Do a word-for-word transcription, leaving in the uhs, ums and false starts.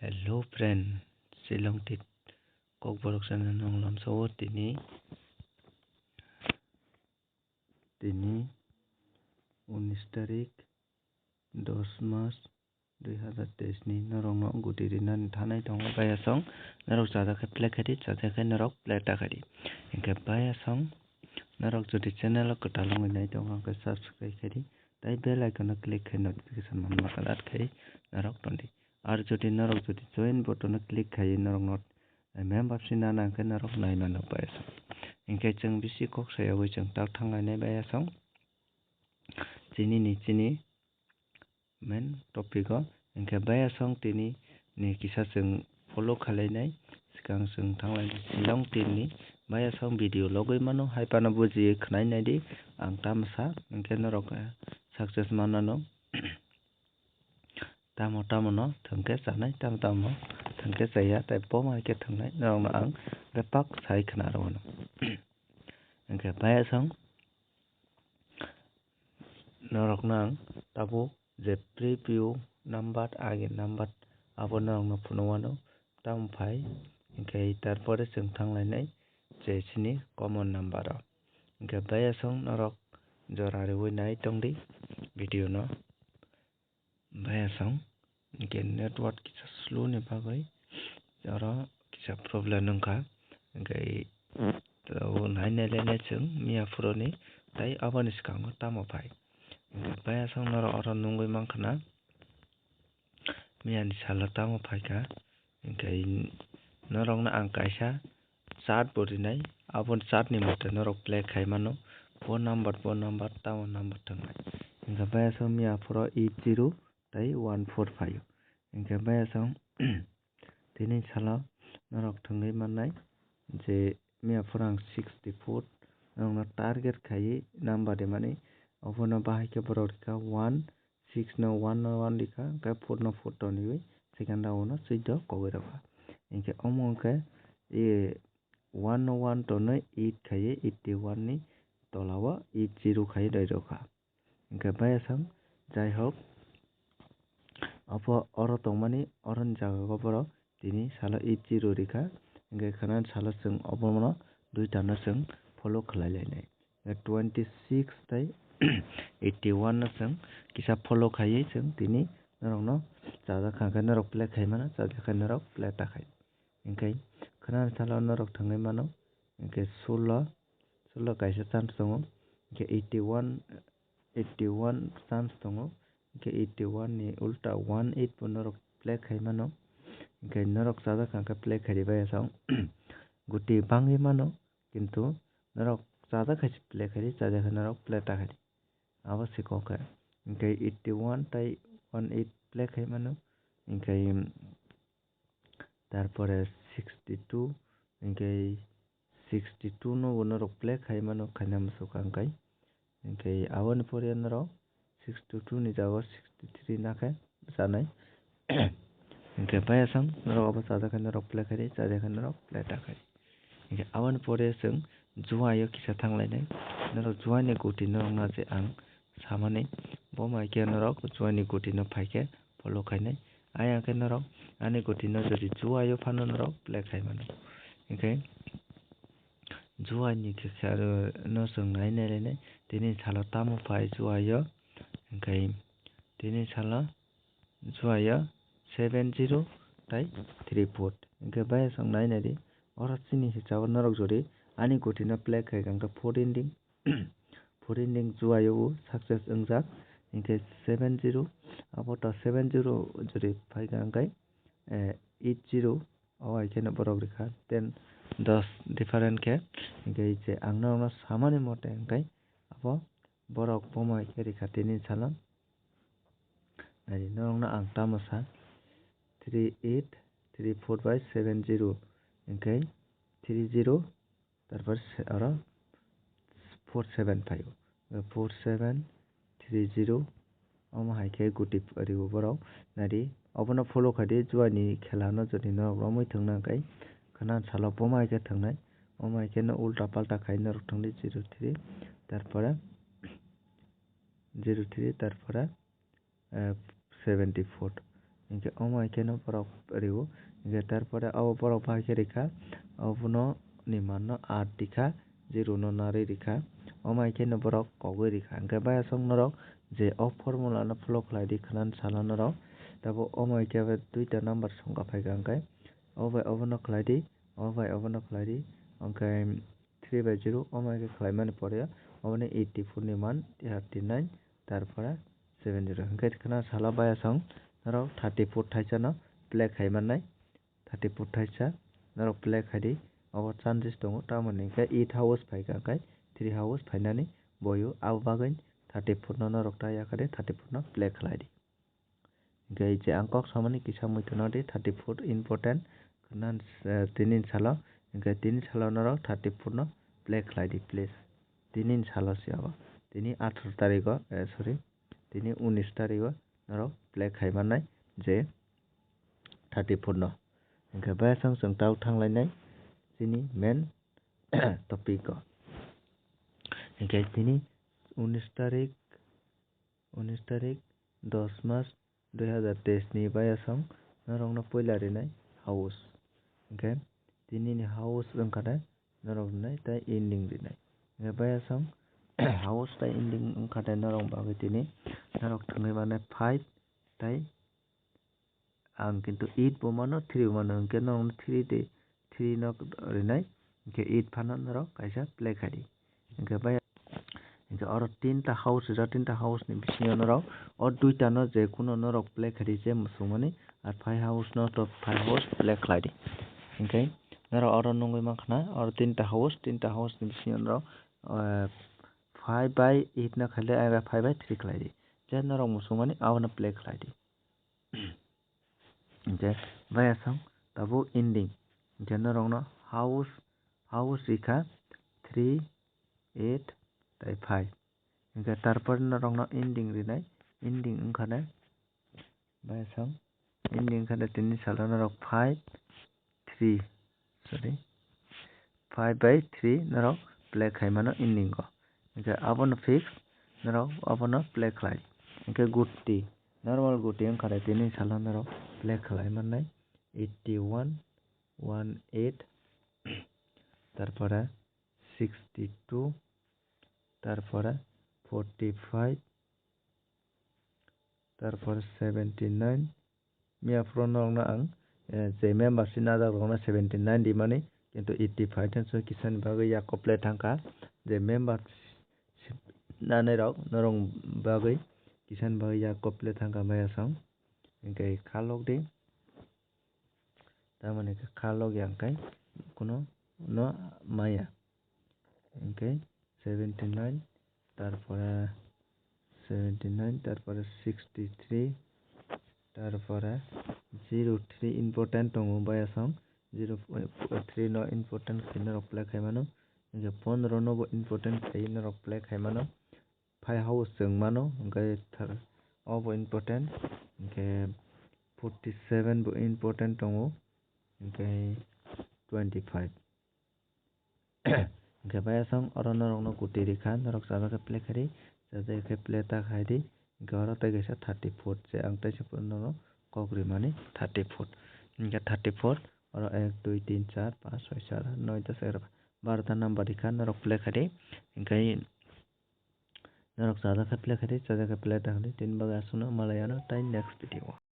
Hello friend, Shillong Tit Kokborok channel nong lamsao tini, tini unis tarik dos mas dui hazar teis ni norokno guti rinani thanai tongo bayasong, norok chajak khe play khaidi, chajak khe norok play ta khaidi. Hinkhe bayasong norok jodi channel o kwtal wngwi nai tongo, hwnkhe subscribe khaidi, tai bell icon o click khai notification manma kwtal khai norok tondi. Ar jodi norok jodi join button o click khai norok no membership nana hwnkhe norok nai mano bayasong. Hinkhe chwng bisi kok sayogwi chwng tak thanglainai bayasong. Chini ni chini main topic o hinkhe bayasong tini ni kisa chwng follow khalainai, swkang chwng thanglainai Shillong team ni bayasong video logwi mano, hai phano bujiwi khwnai naidi ang tamsa, hinkhe norok success manano. Tamo tamo no thwngkhe chanai, tamo tamo thwngkhe chaya, tei bo hai khe thwngnai norokno ang bebak sai khna rwno. Hinkhe bayasong norokno ang tabuk je preview number, age number abo norokno phunuk wano tamo phai, hinkhe tarpore chwng thanglainai je chini common number o. Hinkhe bayasong norok jora riwi nai tongdi video no. Bayasong hinkhe network kisa slow ni bagwi oro kisa problem wngkha, hinkhe tabuk nai nai le nai chwng miya phuru ni, tai aboni swkango tamo phai. Hinkhe bayasong norok oro nungwi mankha na, miya ni salo tamo phaikha. Hinkhe norokno ang kaisa chart bo rinai, abo chart ni mote norok play khai mano, bo number, bo number, tamo number thwngnai. Hinkhe bayasong miya phuru eight zero tei one four phaio. Hinkhe bayasong tini salo norok thwngwi mannai je miya phuru ang sixty four norokno target khaiwi number rimani, obono bahai khe borok rikha one, six no one no one rikha, hinkhe four no four tonwi second round o chwdw kogwi rokha. Hinkhe omo hinkhe, e, one no one tonwi eight khaiwi eighty one ni tola o eight zero khaiwi roi rokha. Hinkhe bayasong, jai hok, obo oro tongmani, oroni jaga o borok tini salo eight zero rikha, hinkhe khwnani salo chwng obono duita no chwng follow khwlai lainai. Twenty six tei eighty one no chwng kisa follow khaiwi chwng tini norokno chajak kha khe norok play khai mano, chajak khe norok play ta khai. Hinkhe khwnani salo norok thwngwi mano, hinkhe sullo, sullo kaisa chance tongo, hinkhe eighty one, eighty one chance tongo, hinkhe eighty one ni ulta one eight bo norok play khai mano, hinkhe norok chajak kha khe play khai bai asong guti bangwi mano. Kintu norok chajak hai se play khaidi, chajak hai norok play ta khaidi. Abo se kok khe. Hinkhe eighty one tei one eight play khai mano. Hinkhe, em, tarpore sixty two, hinkhe sixty two no bo norok play khai mano, khaina muchuk ang kai. Hinkhe aboni pore norok sixty two ni jaga o sixty three nakhe chanai. Hinkhe bayasong norok abo chajak khe norok play khaidi, chajak khe norok play ta khaidi. Hinkhe aboni pore chwng juaio kisa thanglainai. Norok juaini guti norokno je ang samani, bo mai khe norok juaini gutino phai khe follow khainai. Ayang khe norok ani gutino jodi juaio phano norok play khai mano. Hinkhe juaini khe khe aro no chwng nai nai lainai. Tini salo tamo phai juaio. Hinkhe tini salo juaio seven zero tei three four. Hinkhe bayasong nai nai di. Oro chini hisabo norok jodi ani gutino play khai kha hinkhe four ending, four ending juaio bo success wngjak. Hinkhe seven zero, abo to seven zero jodi phai kha hinkhe, eh, eight zero, o hai kheno borok rikha ten, dos different khe. Hinkhe je ang norokno samani mote hinkhe abo borok bomo hai khe rikha tini salo. Nai di, norokno ang tamo sa, three eight three four by seven zero, hinkhe three zero, tarpor se-, oro four seven phaio, four seven three zero, omo hai khe guti rio borok. Nai di, obono follow khai di, juaini khela no jodi norok romwi thwng nang khe, khwna salo bomo hai khe thwngnai, omo hai khe no ulta palta khai norok thwng di zero three, tarpore zero three, tarpore, eh, seventy four. Hinkhe omo hai kheno borok rio. Hinkhe tarpore abo borok bahai khe rikha, obono ni manno aat rikha, zero no narwi rikha. Omo hai kheno borok kogwi rikha. Hinkhe bayasok norok je o formula no follow khlai di khwnani salo norok. Tabuk omo hai khe duita number songkha phaikha hinkhe o bai obono khlai di, o bai obono khlai di. Hinkhe three by zero omo hai khe khlaimani pore oboni eighty four ni man thirty nine, tarpore seven zero. Hinkhe khwna salo bayasong norok thirty foot thaisa no play khai mannai, thirty foot thaisa norok play khai di. Obo chances tongo, tamoni hinkhe eight house phaikha hinkhe three house phainani boyo, abo bagwi thirty foot no norok ta yakhade thirty foot no play khlai di. Hinkhe je ang kok samani kisa muitu nadi thirty foot important khwna, eh, tini salo. Hinkhe tini salo norok thirty foot no play khlai di, please. Tini salo se abo. Tini atharo tarigo, eh, sorry, tini unis tarigo norok play khai mannai je thirty foot no. Hinkhe bayasong chwng tao thanglainai chini main topic o. Hinkhe tini unis tarik, unis tarik, dos mas, dui hazar teis ni bayasong norokno puila rinai house. Hinkhe tini ni house wngkha de norok rinai tei ending rinai. Hinkhe bayasong house tei ending wngkha de norok bagwi tini norok thwngwi mannai five tei ang kintu eight bo mano, three bo mano, hinkhe norokno three de, three no rinai, hinkhe eight phano norok kaisa play khai di. Hinkhe bai, hinkhe oro tinta house rijak, tinta house ni bisingo norok o duita no je kuno norok play khai di je muchungmani, ar five house no to five house play khlai di. Hinkhe norok oro nugwi mankha na, oro tinta house, tinta house ni bisingo norok, eh, five by eight no khaile, aro five by three khlai di. Je norok muchungmani abono play khlai di. Hinkhe bayasong tabuk ending. Hinkhe norokno house, house rikha three, eight tei five. Hinkhe tarpor norokno ending rinai, ending wngkha de bayasong, ending wngkha de tini salo norok five, three, sorry, five by three norok play khai mano ending o. Hinkhe abono fix norok abono play khlai. Hinkhe guti, normal guti wngkha de tini salo norok play khlai mannai eighty one, one eight, tarpore sixty two, tarpore forty five, tarpore seventy nine. Miya phuru norokno ang, eh, je membership najak rokno seventy nine rimani, kintu eighty five no se kisani bagwi yak kople thangkha. Je membership nanai rok norok bagwi kisani bagwi yak kople thangkha bayasong. Hinkhe kha lok di. Tamoni khe kha lok ya hinkhe kuno no maya. Hinkhe seventy nine, tarpore seventy nine, tarpore sixty three, tarpore zero three important tongo bayasong, zero three no important khe norok play khai mano, hinkhe pondro no bo important khe norok play khai mano. Five house chwng mano, hinkhe thar-, obo important, hinkhe forty seven bo important tongo, hinkhe twenty five. Hinkhe bayasong oro norokno guti rikha, norok chajak khe play khaidi, chajak khe play ta khaidi, hinkhe oro tei kaisa thirty foot se ang teisa norokno kok rimani thirty foot. Hinkhe thirty foot, oro ek, dui, tin, char, panch, choi, sat, aat, noi, dos, egaroh, barota number rikha, norok play khaidi, hinkhe norok chajak khe play khaidi, chajak khe play ta khaidi, tini bagwi aswkno malai ano tei next video o.